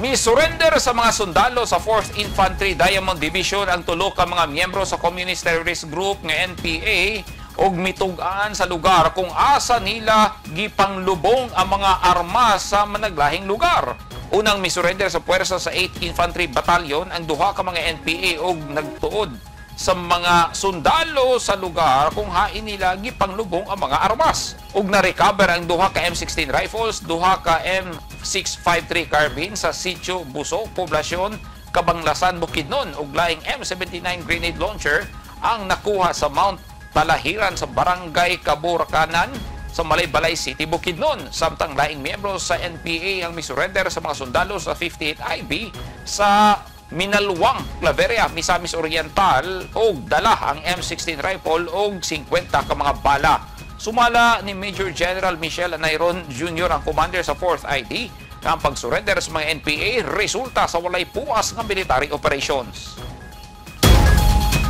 Mi-surrender sa mga sundalo sa 4th Infantry Diamond Division ang tulo ka mga miyembro sa Communist Terrorist Group nga NPA og mitug-an sa lugar kung asa nila gipanglubong ang mga armas sa managlahing lugar. Unang mi-surrender sa puwersa sa 8th Infantry Battalion ang duha ka mga NPA og nagtuod sa mga sundalo sa lugar kung hain nila gipanglubong ang mga armas. Ug na-recover ang duha ka M16 rifles, duha ka M653 carbine sa Sitio Buso, Poblasyon, Kabanglasan, Bukidnon, ug laing M79 grenade launcher ang nakuha sa Mount Talahiran sa Barangay Kaburakanan sa Malaybalay City, Bukidnon. Samtang laing miyembro sa NPA ang misurrender sa mga sundalo sa 58 IB sa Minalwang, Claveria, Misamis Oriental og dala ang M16 rifle og 50 ka mga bala. Sumala ni Major General Michel Anayron Jr., ang commander sa 4th ID, nga ang pagsurrender sa mga NPA resulta sa walay puas nga military operations.